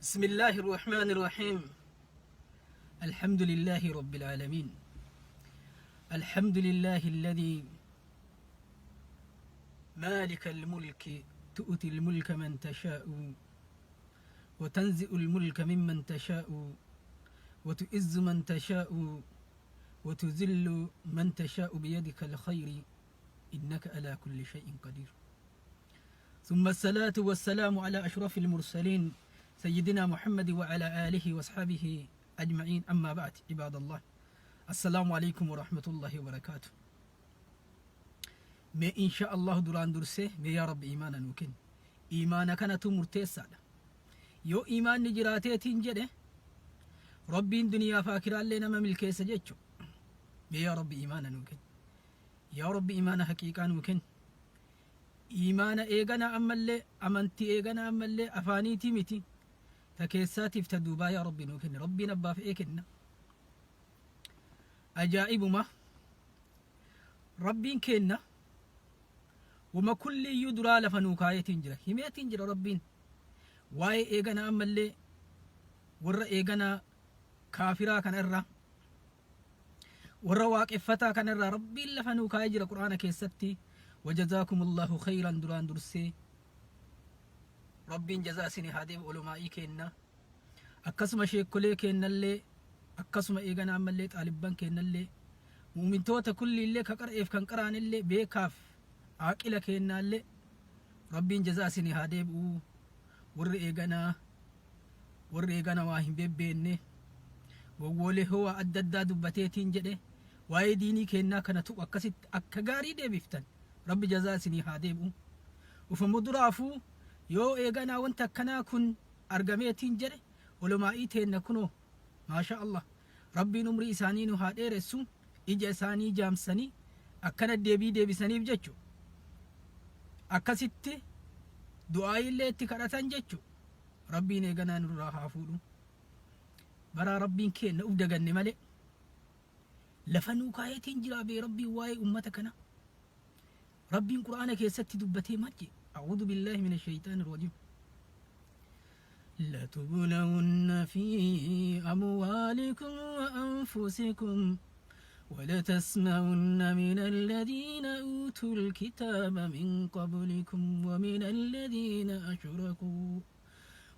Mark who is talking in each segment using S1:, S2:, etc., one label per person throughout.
S1: بسم الله الرحمن الرحيم الحمد لله رب العالمين الحمد لله الذي مالك الملك تؤتي الملك من تشاء وتنزئ الملك ممن تشاء وتئز من تشاء وتذل من تشاء بيدك الخير إنك على كل شيء قدير ثم الصلاة والسلام على أشرف المرسلين سيدنا محمد وعلى آله وأصحابه أجمعين أما بعد عباد الله السلام عليكم ورحمة الله وبركاته mee insha Allah duraan dursee mee yaa rabbi iimaana nuu kenni iimaana kanatu murteessaadha yoo iimaanni jiraateetiin jedhe rabbiin duniyaa fi akiraallee nama milkeessa jechu mee yaa rabbi iimaana nuu kenni yaa rabbi iimaana haqiiqaa nuu kenni iimaana eegana ammallee amantii eegana ammallee afaaniitii miti ta keessaatiif ta duubaa yaa rabbi nuu kenni rabbiin abbaa fe'ee kenna ajaa'ibuma Rabbiin keenna wama kulliiyyuu duraa lafa nuu kaayeetiin jira himeetiin jira Rabbiin waa'ee eeganaa ammallee warra eeganaa kaafiraa kana irraa warra waaqeffataa kana irraa Rabbiin lafa nuu kaayee jira Qur'aana keessatti wajazaakumullahu khayran duraan dursee Rabbiin jazaa isinii haa deebi'u ulumaa'ii keenna akkasuma sheekkolee keennallee akkasuma eeganaa ammallee xaalibban keennallee mu'mintoota kulliillee ka qara'eef kan qaraanillee beekaaf aaqila keennaallee Rabbiin jazaa isinii haa deebi'u warri eeganaa warri eegana waa hin bebbeenne gowwoolee howaa adda addaa dubbateetiin jedhe waa'ee diinii keennaa kana tuqu akkasitti akka gaarii deebiftan Rabbi jazaa isinii haa deebi'u ufamu duraafuu yoo eeganaa wanta akkanaa kun argameetiin jedhe ulumaa'ii teenna kunoo maashaa Allah Rabbiin umrii isaanii nu haa dheeressu ija isaanii jaamsanii akkana deebii deebisaniif jechu akkasitti du'aayiillee itti kadhatan jechu Rabbiin eeganaa nurraa haa fuudhu baraa Rabbiin keenna uf daganne malee lafa nuu kaayeetiin jiraa bee Rabbiin waa'ee ummata kana Rabbiin Qur'aana keessatti dubbatee maal jedhe? A'uudhu billaahi mina shayxaani rajiim. لتبلون في أموالكم وأنفسكم ولتسمعن من الذين أوتوا الكتاب من قبلكم ومن الذين أشركوا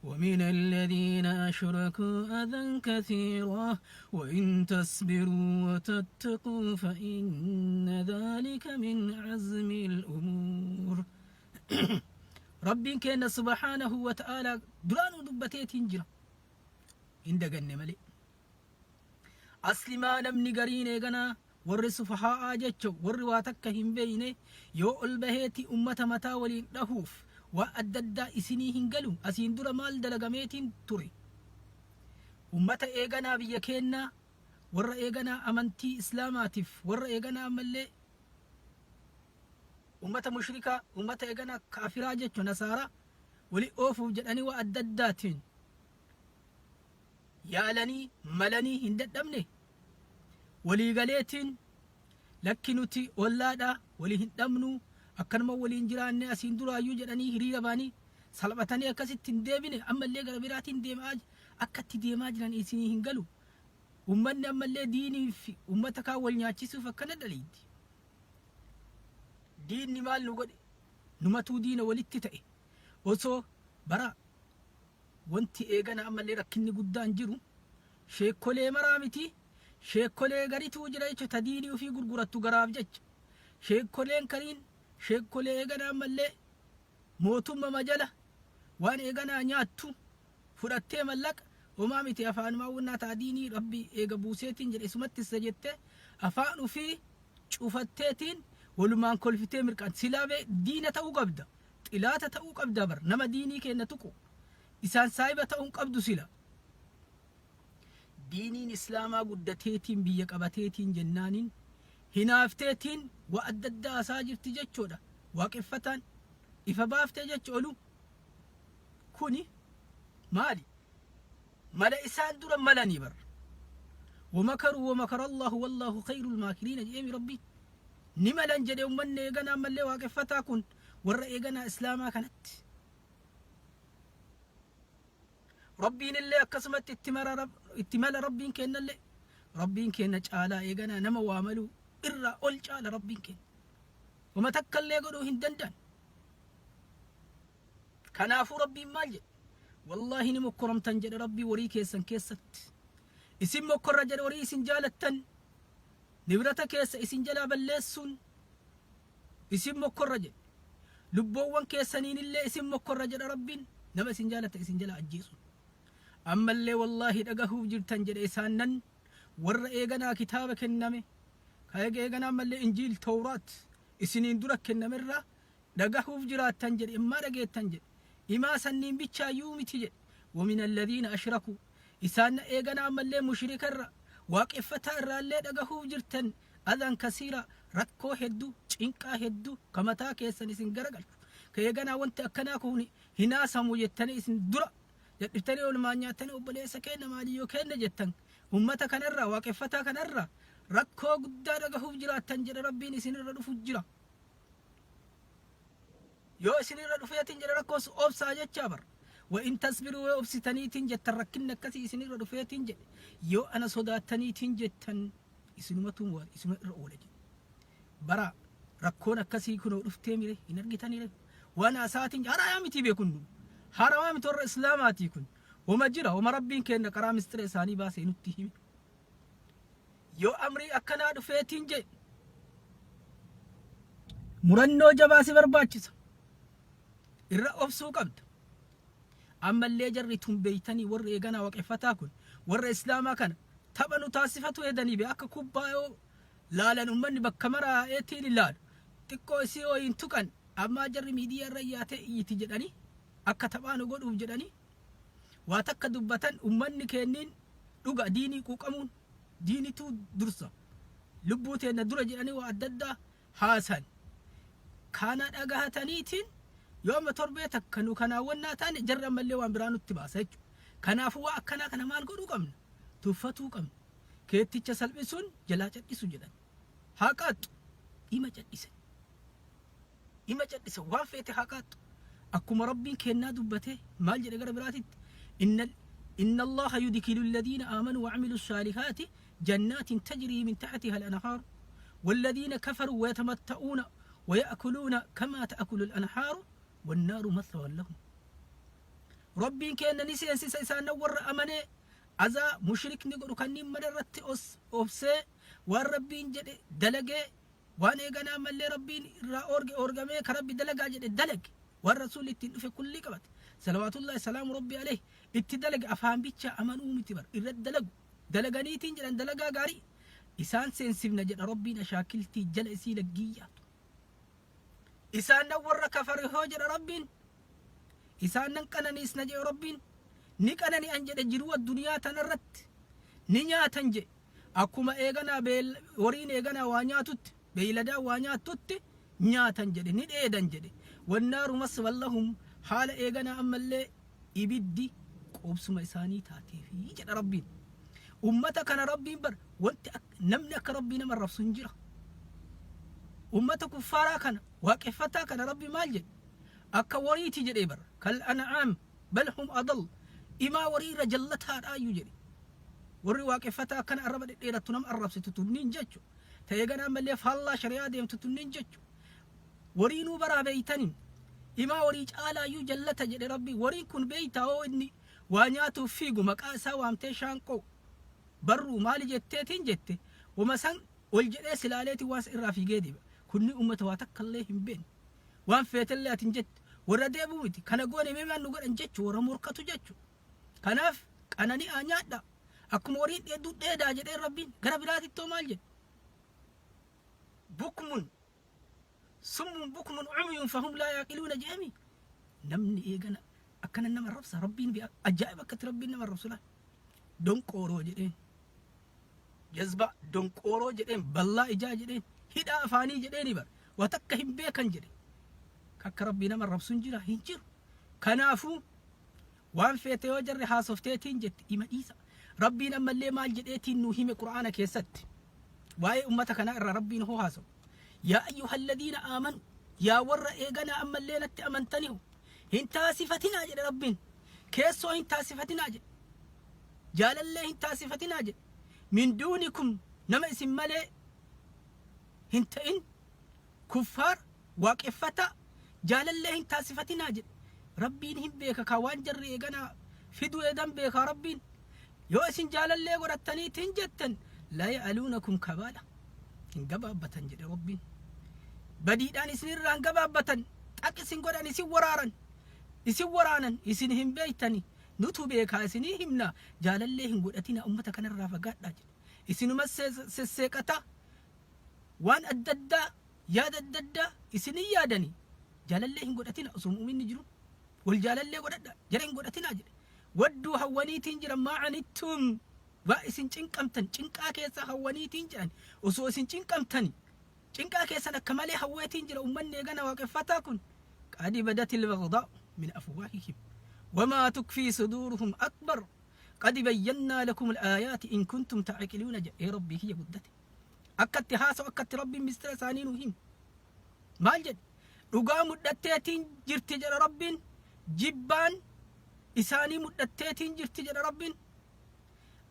S1: ومن الذين أشركوا أذى كثيرا وإن تصبروا وتتقوا فإن ذلك من عزم الأمور ربين كان سبحانه وتعالى دران دبتيتين جرا إن دقن ملي Aslimaa namni gariin eeganaa warri sufahaa'aa jecho warri waa takka hin beeyne yoo ol baheeti ummata mataa waliin dhahuuf waa adda addaa isinii hin galu asiin dura maal dalagameetiin ture ummata eeganaa biyya keennaa warra eeganaa amantii islaamaatiif warra eeganaa ammallee ummata mushrikaa ummata eeganaa kaafiraa jecho nasaaraa wali oofuuf jedhanii waa adda addaatiin yaalanii malanii hin dadhabne? Walii galeetiin lakki nuti ollaadha walii hin dhabnu akkanuma waliin jiraanne asiin duraayyuu jedhanii hiriira ba'anii salphatanii akkasitti hin deebine ammallee gara biraatiin deemaa akka itti deemaa jiran isinii hin galu. Ummanni ammallee diinii fi ummata kaan wal nyaachisuuf akkana daliiti. Diinni maal nu godhe? Numatuu diina walitti ta'e. Osoo bara Wanti eegana ammallee rakkinni guddaan jiru sheekkolee maraa miti sheekkolee garituu jira jecha ta diinii ufii gurgurattu garaaf jecha sheekkoleen kariin sheekkolee eegana ammallee mootumma jala waan eeganaa nyaattu fudhattee mallaqa homaa miti afaanumaa wannaa taa diinii rabbi eega buuseetiin jedhe isumatti issa jettee afaan ufii cufatteetiin walumaan kolfitee mirqaan silaa bee diina ta'uu qabda Xilaata ta'uu qabda bar nama diinii keenna tuqu isaan saahiba ta'uu hin qabdu sila. Diiniin islaamaa guddateetiin biyya qabateetiin jennaaniin hinaafteetiin waa adda addaa hasaa jirti jechuudha. Waaqeffataan ifa baaftee jechu olu kuni maali? Mala isaan dura malanii bar. Wamakaruu wamakara Allahu wallaahu khayrul maakiriina jedheemi Rabbiin. Ni malan jedhe ummanni eeganaa ammallee waaqeffataa kun warra eeganaa islaamaa kanatti. Rabbiin illee akkasumatti itti mara itti mala. Rabbiin kennallee, Rabbiin kenna caalaa eeganaa nama waa maluu irraa ol caala. Rabbiin kenna wama takka illee godhuu hin danda'an. Kanaafuu Rabbiin maal jedhe? Wallaahi ni mokkoramtan jedhe Rabbii. Warii keessan keessatti isin mokkorra jedhe. Warii isin jaalattan nibrata keessa isin jalaa balleessuun isin mokkorra jedhe. Lubboowwan keessaniinillee isin mokkorra jedha Rabbiin, nama isin jaalatta isin jalaa ajjeesuun. Ammallee wallaahi dhagahuuf jirtan jedhe isaan nan warra eeganaa kitaaba kenname, ka eeganaa ammallee Injiil, Towraat isiniin dura kennamerraa dhagahuuf jiraattan jedhe. Immaa dhageettan jedhe. Imaa sanniin bichaayyuu miti jedhe. ومن الذين أشركوا, isaan eeganaa ammallee mushrika irra, waaqeffataa irraallee dhagahuuf jirtan. أذى كثيرا, rakkoo hedduu, cinqaa hedduu ka mataa keessan isin garagalchu, ka eeganaa wanti akkanaa kun hinaasamu jettanii isin dura jedhiftanii oolmaan nyaattanii obboleessa kenna maaliyyoo kenna jettan, ummata kanarraa, waaqeffataa kanarraa rakkoo guddaa dhagahuuf jiraattan jedhe Rabbiin. Isinirra dhufu jira. Yoo isinirra dhufeetiin jedhe rakkoon sun, obsaa jechaa bar. وإن تصبروا, yoo obsitaniitiin jettan, rakkinni akkasii isinirra dhufeetiin jedhe, yoo ana sodaattaniitiin jettan, isinumatu isuma irra oola jedhe. Bara rakkoon akkasii kunoo dhuftee mire hin argitanire? Waan asaatiin harayaa miti beekun, harawaa miti. Warra Islaamaatii kun wama jira, wama Rabbiin kenna karaa mistira isaanii baasee nutti hime. Yoo amrii akkanaa dhufeetiin jedhe, murannoo jabaa si barbaachisa, irra obsuu qabda. Ammallee jarri tun beeytanii, warri eeganaa waaqeffataa kun warra Islaamaa kana tapha nu taasifatu hedanii be. Akka kubbaa yoo laalan ummanni bakka maraa eetiin ilaalu, xiqqoo isii yoo hin tuqan ammaa jarri miidiyaa irra yaatee iyyiti jedhanii, akka taphaa nu godhuuf jedhanii waa takka dubbatan. Ummanni kenniin dhuga diinii quuqamuun, diinituu dursa lubbuu teenna dura jedhanii waa adda addaa haasan. Kana dhagahataniitiin yoo amma torbee takka nu kanaawwannaa taane, jarri ammallee waan biraa nutti baasa jechuudha. Kanaafuu waa akkanaa kana maal godhuu qabna? Tuffatuu qabna. Keetticha salphisuun jalaa cadhisu jedhan. Haa qaaxxu. Ima cadhisan. Ima cadhisan, waan feete haa qaaxxu. Akkuma Rabbiin kennaa dubbatee maal jedhe gara biraatitti? إن الله يدخل الذين آمنوا وعملوا الصالحات جنات تجري من تحتها الأنهار والذين كفروا ويتمتعون ويأكلون كما تأكل الأنهار والنار مثوى لهم. Rabbiin kenna ni seensisa isaan warra amanee azaa mushrikni godhu kanneen mana irratti obsee, waan Rabbiin jedhe dalagee, waan eeganaa mallee Rabbiin irraa orge orgamee, ka Rabbi dalagaa jedhe dalage, waan Rasuulli ittiin dhufe kullii qabate صلوات الله سلام ربي عليه itti dalage. Afaan bicha amanuu miti bar, irratti dalagu. Dalaganiitiin jedhan dalagaa gaarii isaan seensifna jedha Rabbiin, ashaakiltii jala isii laggiyyaatu. Isaan nan warra kafare hoo jedha Rabbiin, isaan nan qananiisna jedhe Rabbiin. Ni qanani'an jedhe. Jiruu addunyaa tanarratti ni nyaatan jedhe. Akkuma eeganaa horiin eeganaa waa nyaatutti, beeyladaan waa nyaattutti nyaatan jedhe, ni dheedan jedhe. والنار مثوى لهم, haala eeganaa ammallee ibiddi qoobsuma isaanii taateefi jedha Rabbiin. Ummata kana Rabbiin bar wanti namni akka Rabbii nama arrabsu hin jira. Ummata kuffaaraa kana, waaqeffataa kana, Rabbi maal jedhe? Akka wariiti jedhee bar. كالأنعام بل هم أضل, imaa warii irra jallataadhaayyuu jedhe. Warri waaqeffataa akkana arraba dhedheerattu nama arrabsitu tunniin jechu, ta'ee ganaa ammallee faallaa shari'aa deemtu tunniin jechu, wariinuu baraa beeytaniin imaa warii caalaayyuu jallata jedhe Rabbi. Wariin kun beeytaa, hoo inni waa nyaatuuf fiigu maqaa isaa waamtee, shaanqoo barruu maali jetteetiin jette, wama san ol jedhee silaaleetiin waan irraa fiigee deema. Kunni ummata waa takka illee hin beekne, waan feetellee ati hin jettu, warra deebuu miti. Kana goone mee maal nu godhan jechu, warra morkatu jechu. Kanaaf qanani'aa nyaadha, akkuma wariin dheedduu dheedaa jedhee Rabbiin. Gara biraatittoo maal jedhe? بكم صم بكم عمي فهم لا يعقلون jedhami. Namni eegana akkana nama arrabsa Rabbiin, ajaa'iba akkatti Rabbiin nama arrabsu laal. Donqooroo jedheen, jazba donqooroo jedheen, ballaa ijaa jedheen, hidhaa afaanii jedheeni bar, waa takka hin beekan jedhe. Akka Rabbii nama arrabsu hin jira? Hin jiru. Kanaafuu waan feete yoo jarri haasofteetiin jette, ima dhiisa. Rabbiin ammallee maal jedheetiin nuu hime Qur'aana keessatti waa'ee ummata kanaa irraa? Rabbiin hoo haasawu, يا أيها الذين آمنوا, yaa warra eeganaa ammallee natti amantanihu, hin taasifatinaa jedhe Rabbiin. Keessoo hin taasifatinaa jedhe. Jaalallee hin taasifatinaa jedhe. Min duunikum nama isin malee hin ta'in kuffaar waaqeffataa jaalallee hin taasifatinaa jedhe. Rabbiin hin beeka kaa waan jarri eeganaa fiduu eedan beekaa Rabbiin. Yoo isin jaalallee godhattaniitiin jettan laa ya'aluunakum kabaala hin gabaabbatan jedhe Rabbiin. Badiidhaan isinirraa hin gabaabbatan xaq isin godhan isin waraaran isin waraanan isin hin beektani nutu beekaa isinii himna jaalallee hin godhatina ummata kanarraa fagaadhaa jedhe. Isinuma sesseeqataa waan adda addaa yaada adda addaa isinii yaadani jaalallee hin godhatina osoo mu'minni jiru wal jaalallee godhadha jara hin godhatinaa jedhe. Wadduu hawwaniitiin jiran maa anittum waa isin cinqamtan cinqaa keessa hawwaniitiin jedhan osoo isin cinqamtani cinqaa keessan akka malee hawweetiin jira ummanni eegana waaqeffataa kun qadi badatil bagdaa min afwaahihim wamaa tukfii suduuruhum akbar qad bayyannaa lakum al-aayaati in kuntum ta'qiluuna jedhee rabbii kiyya guddate akkatti haasa'u akkatti rabbiin mistira isaanii nu himu maal jedhe dhugaa mudhatteetiin jirti jedha rabbiin jibbaan isaanii mudhatteetiin jirti jedha rabbiin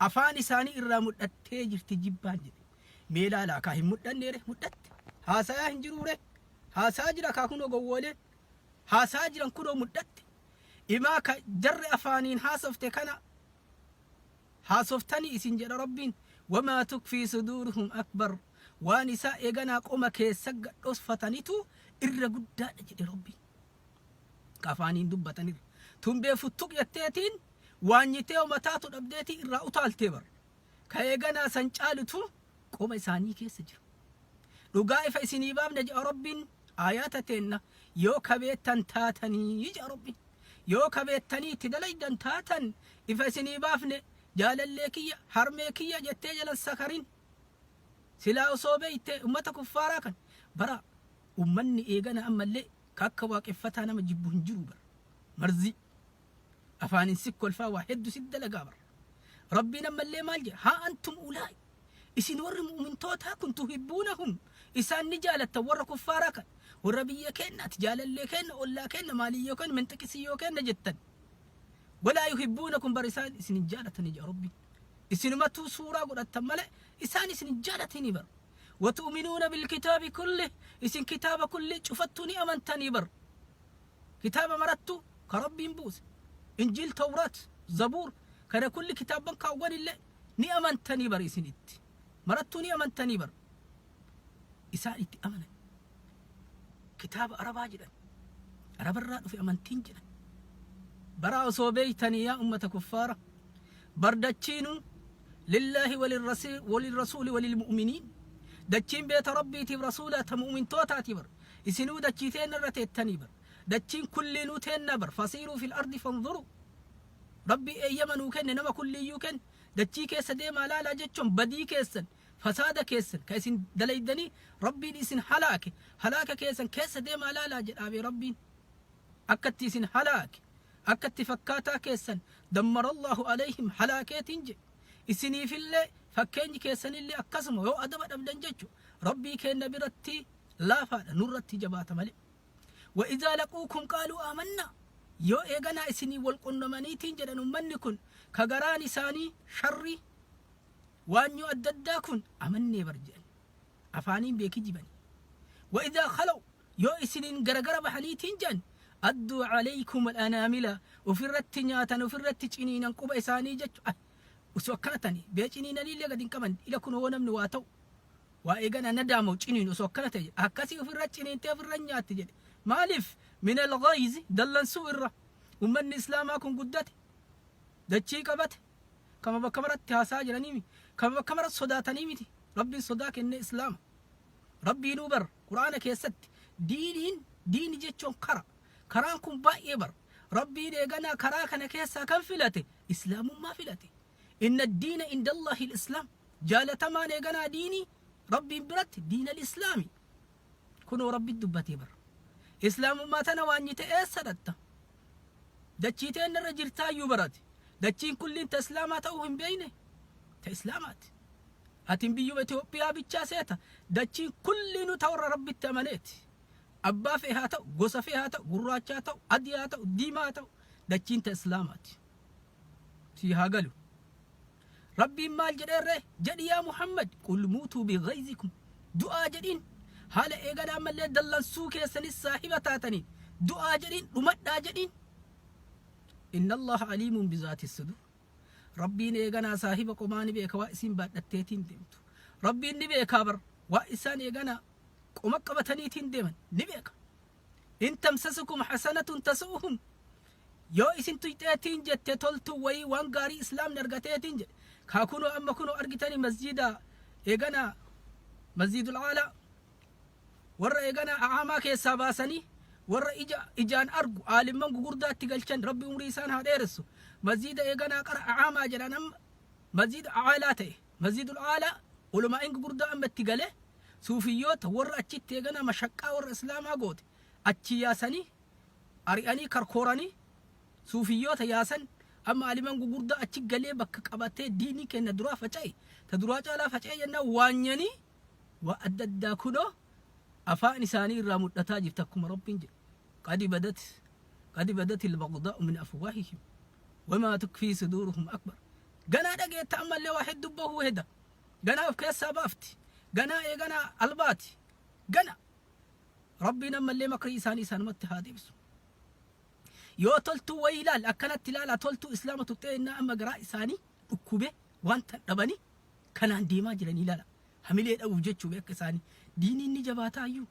S1: afaan isaanii irraa mudhattee jirti jibbaan jedhe mee laalaa kaa hin mudhanneere mudhatte haasayaa hin jiruure haasaa jira kaa kunoo gowwooleen haasaa jiran kunoo mudhatte imaa ka jarri afaaniin haasofte kana haasoftanii isin jedha rabbiin wamaa tukfii suduuruhum akbar waan isaa eeganaa qoma keessa gadhosfatanitu irra guddaadha jedhe rabbiin ka afaaniin dubbatanirra tumbee futtuq jetteetiin waanyitee mataatu dhabdeetii irraa utaaltee bar ka eeganaa san caalutu qoma isaanii keessa jira dhugaa ifa isinii baafne jedha rabbiin aayaata teenna yoo kabeettan taatanii jedha rabbiin yoo kabeettanii itti dalaydan taatan ifa isinii baafne jaalallee kiyya harmee kiyya jettee jalan sakarin silaa osoo beeyte ummata kuffaaraa kan bara ummanni eegana ammallee ka akka waaqeffataa nama jibbu hin jiru bara marzii afaanin si kolfaa waa heddu si dalagaa bara rabbiin ammallee maal jedha haa antum ulaay isin warri mu'mintootaa kun tuhibbuunahum isaan ni jaalattan warra kuffaaraa kan warra biyya keennaati jaalallee keenna ollaa keenna maaliyyoo keenna minxiqisiyyoo keenna jettan walaa yuhibbuunakum bar isaan isin hin jaalatanii jedha rabbiin isinumatuu suuraa godhattan malee isaan isin hin jaalatanii bar watu'minuuna bilkitaabi kulli isin kitaaba kulli cufattuu ni amantanii bar kitaaba marattuu ka rabbiin buuse injiil tawraat zabuur kana kulli kitaabban kaawwan illee ni amantanii bar isin itti marattuu ni amantanii bar isaan itti amanan kitaaba arabaa jedhan arabarraa dhufe amantiin jedhan baraa osoo beeytanii yaa ummata kuffaara bar dachiinuu lillaahi walirrasuuli walilmu'miniin dachiin beeta rabbiitiif rasuulaa ta mu'mintootaati bar isinuu dachii teenna irra teettanii bar dachiin kulliinuu teenna bar fasiiruu fil ardi fanzuru rabbi eeyyama nuu kenne nama kulliiyyuu kenne dachii keessa deemaa laalaa jechuun badii keessan fasaada keessan ka isin dalaydanii rabbiin isin halaake halaaka keessan keessa deemaa laalaa jedhaabee rabbiin akkatti isin halaake akkatti fakkaataa keessan dammarallahu alayhim halaakeetiin jedhe isiniifillee fakkeenyi keessanillee akkasuma yoo adaba dhabdan jechu rabbii keenna biratti laafaadha nurratti jabaata malee wa idaa laquukum qaaluu aamannaa yoo eeganaa isinii wal qunnamaniitiin jedhan ummanni kun ka garaan isaanii sharrii waanyoo adda addaa kun amannee bar jedhan afaaniin beeki jibani wa idaa khalaw yoo isiniin garagara bahaniitiin jedhan adduu alaykum alanaamila ofirratti nyaatan ofirratti ciniinan quba isaanii jechu osoo akkana tani bee ciniinaniillee gad hin qaban ila kun hoo namni waa ta'u waa eegana nadaamaw ciniin osoo akkana ta'e akkasii ofirra ciniintee ofirra nyaatti jedhe maaliif min alghayzi dallansuu irra ummanni islaamaa kun guddate dachii qabate kama bakka maratti haasaa jiranii miti kama bakka maratti sodaatanii miti rabbiin sodaa kennee islaama rabbiinuu bar quraana keessatti diiniin diini jechuun kara karaan kun baay'ee bar rabbiin eeganaa karaa kana keessaa kan filate islaamummaa filate inna diina indallahi islaam jaalatamaan eeganaa diinii rabbiin biratti diina islaami kunoo rabbi dubbatee bar islaamummaa tana waanyite eessa dhatta dachii teenna irra jirtaayyuu barate dachiin kulliin ta islaamaa ta'uu hin beeyne ta islaamaati atin biyyuma Itoophiyaa bichaa seeta dachiin kulliinuu ta warra rabbitti amaneeti abbaa fee haa ta'u gosa fee haa ta'u gurraacha haa ta'u adii haa ta'u diimaa haa ta'u Dachiin ta Islaamaati. Sii haa galu. Rabbiin maal jedheerre? Jedhi yaa Muhammad, qul muutuu bighayzikum. Du'aa jedhiin. Haala eeganaa ammallee dallansuu keessanis saahiba taataniin. Du'aa jedhiin, dhumadhaa jedhiin. Inna Allaha aliimun bizaati sudur. Rabbiin eeganaa saahiba qomaa ni beeka waa isiin baadhatteetiin deemtu. Rabbiin ni beekaa bar waa isaan eeganaa qoma qabataniitiin deeman ni beeka. In tamsasukum hasanatun tasu'uhum yoo isin tuyxeetiin jette toltuu wayii waan gaarii islaamni argateetiin jedhe kaa kunoo amma kunoo argitanii masjiida eeganaa masjiidul aalaa warra eeganaa a'aamaa keessaa baasanii warra ija ijaan argu aalimman gugurdaatti galchan rabbi umrii isaan haa dheeressu masjiida eeganaa qara a'aamaa jedhan amma masjiida aalaa ta'e Masjidul A'laa ulamaa'in gugurdaa amma itti galee suufiyyoota warra achitti eeganaa mashaqqaa warra islaamaa goote achii yaasanii ari'anii karkooranii suufiyyoota yaasan amma aliman gugurdaa achi galee bakka qabatee diinii kenna duraa faca'e ta duraa caalaa faca'e jennaan waanyanii waa adda addaa kunoo afaan isaanii irraa mul'ataa jirti akkuma rabbiin jedhe qadi badat qadi badatil bagdaa'u min afwaahihim wamaa tukfii suduuruhum akbar Ganaa dhageetta ammallee waa hedduu bahuu heda. Ganaa of keessaa baafti. Ganaa eeganaa albaati. Gana. Rabbiin ammallee makrii isaanii isaanumatti haa deebisu. Yoo toltuu wayii ilaal akkanatti ilaalaa toltuu islaama tuqxee innaa amma garaa isaanii dhukkube wanta dhabanii kanaan deemaa jiranii ilaala. Hamilee dhabuuf jechuu akka isaanii diiniin ni jabaataayyuu.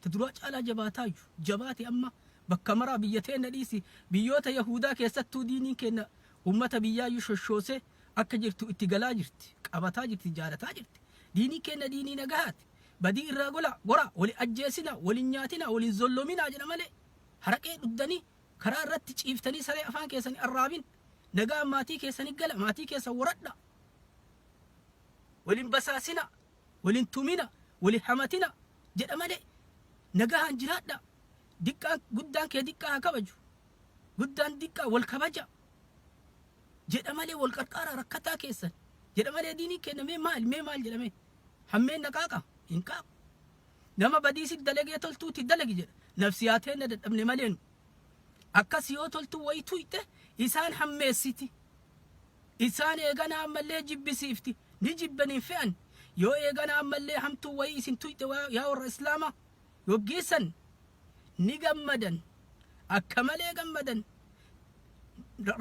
S1: Ta duraa caalaa jabaataayyu. Jabaate amma bakka maraa biyya teenna dhiisi biyyoota Yahuudaa keessattuu diiniin keenna ummata biyyaayyuu shoshoosee akka jirtu itti galaa jirti. Qabataa jirti jaalataa jirti. Diiniin keenna diinii nagahaati. Badii irraa gola goraa wali ajjeesinaa wali hin nyaatinaa wali hin zollominaa jedha malee haraqee dhuddanii karaa irratti ciiftanii saree afaan keessan hin arraabin. Nagaan maatii keessanii gala maatii keessan waradha. Wal hin basaasina, wal hin tumina, wal hin hamatina jedha malee nagahaan jiraadha. Diqqaan guddaan kee diqqaa haa kabaju. Guddaan diqqaa wal kabaja jedha malee wal qarqaaraa rakkataa keessan jedha malee diiniin kenna mee maal mee maal jedhame hammeen na qaaqa hin qaaqu. Nama badii si dalagee toltuuti dalagi jedha. Nafsiyaa teenna dadhabne malee nu. Akkas yoo toltuu wayii tuyxe isaan hammeessiti. Isaan eeganaa ammallee jibbisiifti. Ni jibban hin fe'an. Yoo eeganaa ammallee hamtuu wayii isin tuyxe yaa warra Islaamaa yoggiisan ni gammadan. Akka malee gammadan.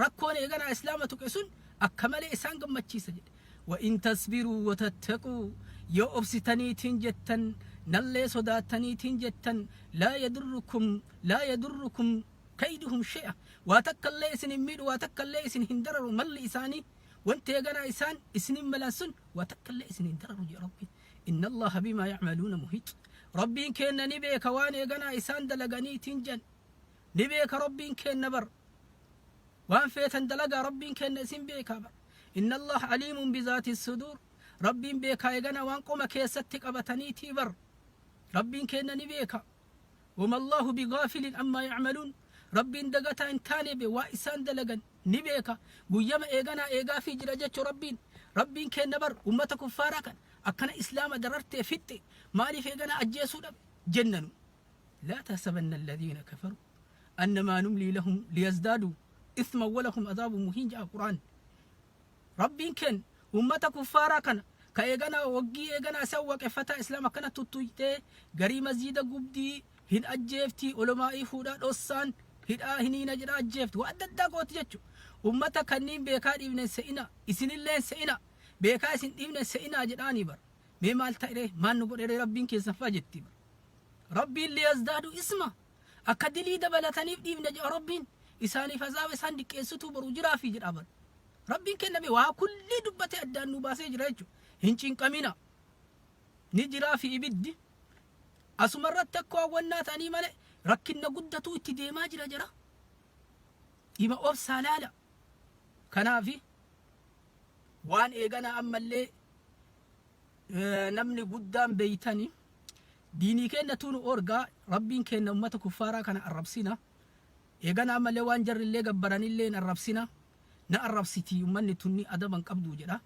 S1: Rakkoon eeganaa Islaama tuqe sun akka malee isaan gammachiisa jedhe. Wa in tasbiruu wa tattaquu yoo obsitaniitiin jettan nallee sodaattaniitiin jettan laa yadurrukum laa yadurrukum kayduhum shay'a waa takkallee isin hin miidhu waa takkallee isin hin dararu malli isaanii wanti eeganaa isaan isinin malan sun waa takkallee isin hin dararu jedhe rabbiin inna allaha bimaa yacmaluuna muhiix rabbiin keenna ni beeka waan eeganaa isaan dalaganiitiin jan ni beeka rabbiin keenna bar waan feetan dalagaa rabbiin keenna isin beekaa bar inna allaha aliimun bizaati suduur rabbiin beekaa eeganaa waan qoma keessatti qabataniitii bar rabbiin keenna ni beeka Wama Allaahu bigaafilin ammaa ya'maluun Rabbiin dagataa hin taane be waa isaan dalagan ni beeka guyyama eeganaa eegaafii jira jechu Rabbiin Rabbiin keenna bar ummata kuffaaraa kana akkana islaama darartee fixxe maaliif eeganaa ajjeesuu dhabe jenna nu laa tahsabanna alladhiina kafaruu annamaa numlii lahum liyazdaaduu ithman walahum adhaabun muhiin ja'a qur'aan Rabbiin keen ummata kuffaaraa kana ka eeganaa waggii eeganaa isaan waaqeffataa islaam akkana tuttuyxee garii masjiida gubdii hin ajjeeftii olomaa'ii fuudhaa dhossaan hidhaa hiniina jedhaa ajjeefti waa adda addaa gooti jechu ummata kanniin beekaa dhiifne hin se'ina isinillee hin se'ina beekaa isin dhiifne hin se'inaa jedhaanii bar mee maal ta'e maal nu godheree rabbiin keessan fa'a jetti bar rabbiin liyazdaadu isma Akka dilii dabalataniif dhiifna jedha Rabbiin. Isaaniif azaaba isaan diqqeessutu boru jiraafi jedha bar. Rabbiin kenna bee waa kullii dubbatee addaan nu baasee jira jechuudha. Hin cinqamina. Ni jiraafi ibiddi. Asuma irratti akka hawwannaa ta'anii malee rakkinna guddatuu itti deemaa jira jira. Dhima obsaa laala. Kanaafi waan eeganaa ammallee namni guddaan beeytani Diinii keenna tuu nu dhoorga, Rabbiin keenna ummata kuffaaraa kana arrabsina, eeganaa malee waan jarrillee gabbaranillee hin arrabsina, na arrabsiti ummanni tunni adaba hin qabduu jedha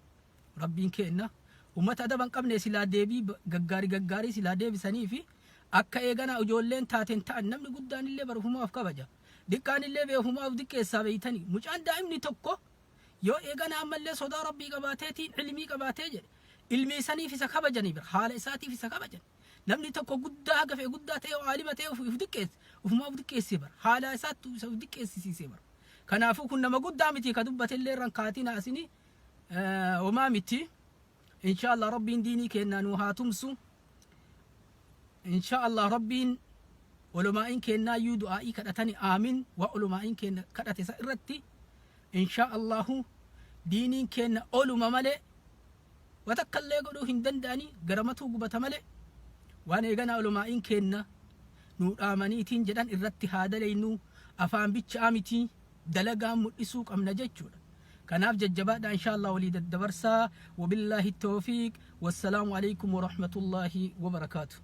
S1: Rabbiin keenna. Ummata adaba hin qabne silaa deebii gaggaari gaggaarii silaa deebisaniifi akka eeganaa ijoolleen taateen ta'an namni guddaanillee bar ufumaa of kabaja. Diqqaanillee beekumaa of diqqeessaa beeytanii. Mucaan daa'imni tokko yoo eegana ammallee sodaa Rabbii qabaateetiin ilmii qabaatee jedhe, ilmii saniif isa kabajanii bira, haala isaatiif isa kabajan. Namni tokko guddaa haga fe'e guddaa ta'ee aalima ta'ee of diqqeesse, ofumaa of diqqeessee bara. Haala isaattu isa of diqqeessisiisee bara. Kanaafuu kun nama guddaa miti ka dubbatellee irran kaatina asini homaa miti. Insha Allah Rabbiin diinii keennaa nuu haa tumsu. Insha Allah Rabbiin olomaa'iin keennaayyuu du'aa'ii kadhatani, aamin, waa olomaa'iin keenna kadhate isa irratti insha Allahu diiniin keenna oluma malee wa takkallee godhuu hin danda'anii, garamatuu gubata malee. Waan eeganaa olomaa'iin keenna nuu dhaamaniitiin jedhan irratti haa daleynuu, afaan bichaa miti, dalagaan mul'isuu qabna jechuudha. Kanaaf jajjabaadhaa, insha Allah walii daddabarsaa. Wabillaahi tawfiiq, wassalaamu alaikum warahmatullaahi wabarakaatu.